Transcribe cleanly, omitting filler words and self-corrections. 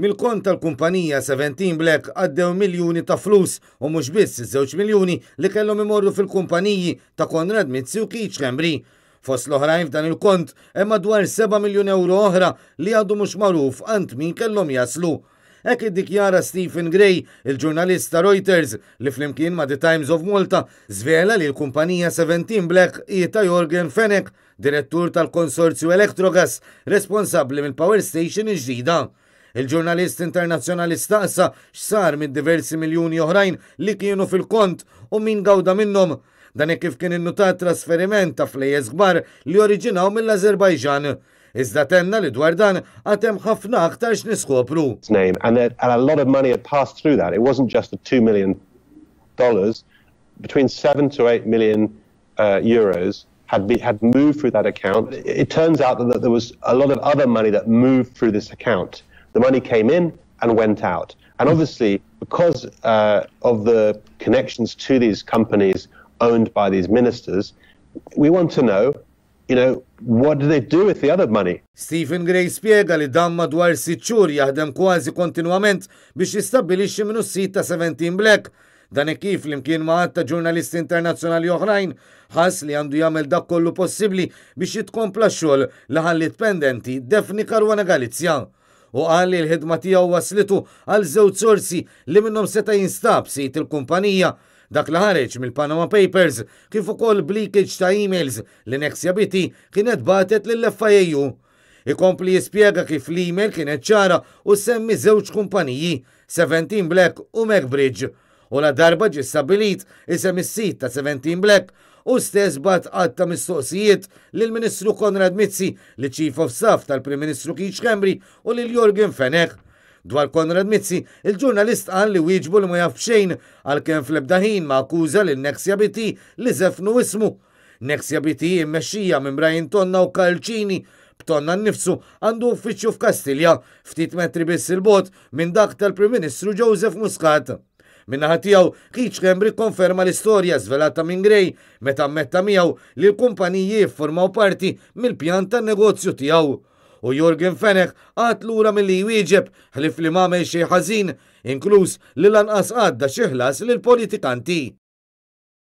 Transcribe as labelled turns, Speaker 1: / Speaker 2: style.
Speaker 1: Mill-kont tal-kumpanija 17 Black għaddew miljuni ta' flus u mhux biss iż-żewġ miljuni li kellhom imorru fil-kumpaniji ta' Konrad Mizzi u Keith Schembri. Fost l-oħrajn f'dan il-kont hemm madwar 7 miljun ewro oħra li għadu mhux magħruf għand min kellhom jaslu. Hekk iddikjara Stephen Gray, il-ġurnalist ta' Reuters, li flimkien ma' The Times of Malta żvela li l-kumpanija 17 Black hi ta' Yorgen Fenech, direttur tal-konsorzju Electrogas, responsabbli mill-power station il-ġdida. Il-ġurnalist internazzjonali staqsa x'sar mid-diversi miljuni oħrajn li kienu fil-kont u min gawda minnhom. Dan hekk kif kien innutat trasferiment ta' flejjes kbar li oriġinaw mill-Azerbajġan. Iżda tenna li dwar dan għad hemm ħafna aktar x'niskopru.
Speaker 2: Name and that and a lot of money had passed through that. It wasn't just the $2 million. Between 7 to 8 million euros had moved through that account. It turns out that there was a lot of other money that moved through this account. The money came in and went out. And obviously, because of the connections to these companies owned by these ministers, we want to know what do they do with the other money?
Speaker 1: Stephen Gray spiega li dam madwar 6 xhur jaħdem kważi kontinwament biex jistabbilixxi min hu s-sid ta' 17 Black. Dan kif flimkien ma' ta' ġurnalisti internazzjonali oħrajn ħass li għandu jagħmel dak kollu possibbli biex jitkompla xogħol li ħalliet pendenti Daphne Caruana Galizia. U qal li l-ħidma tiegħu waslitu għal żewġ sorsi li minnhom seta' jinstab sid il-kumpanija, dak li ħareġ mill-Panama Papers kif ukoll b'leakage ta' emails li Nexia BT kienet bagħtet lill-FIAU. Ikompli jispjega kif l-email kienet ċara u semmi żewġ kumpaniji, 17 Black u MacBridge. U la darba ġi stabbilit isem is-sid ta' 17 Black, hu stess bagħat għadd ta' mistoqsijiet lill-Ministru Konrad Mizzi, lill-Chief of Staff tal-Prim Ministru Keith Schembri u lil Yorgen Fenech. Dwar Konrad Mizzi, il-ġurnalist qal li wieġbu li ma jaf xejn, għalkemm fl-ebda ħin ma akkuża lil Nexia BT li żefnu ismu. Nexia BT immexxija minn Brian Tonna u Karl Cini, b'Tonna nnifsu għandu uffiċċju f'Kastilja, ftit metri biss 'il bogħod minn dak tal-Prim Ministru Joseph Muscat. Min-naħa tiegħu, Keith Schembri konferma l-istorja żvelata minn Gray meta ammetta miegħu li l-kumpaniji jiffurmaw parti mill-pjan tan-negozju tiegħu. U Yorgen Fenech qagħad lura milli jwieġeb, ħlief li m'għamel xejn ħażin, inkluż li lanqas għadda xi ħlas lill-politikanti.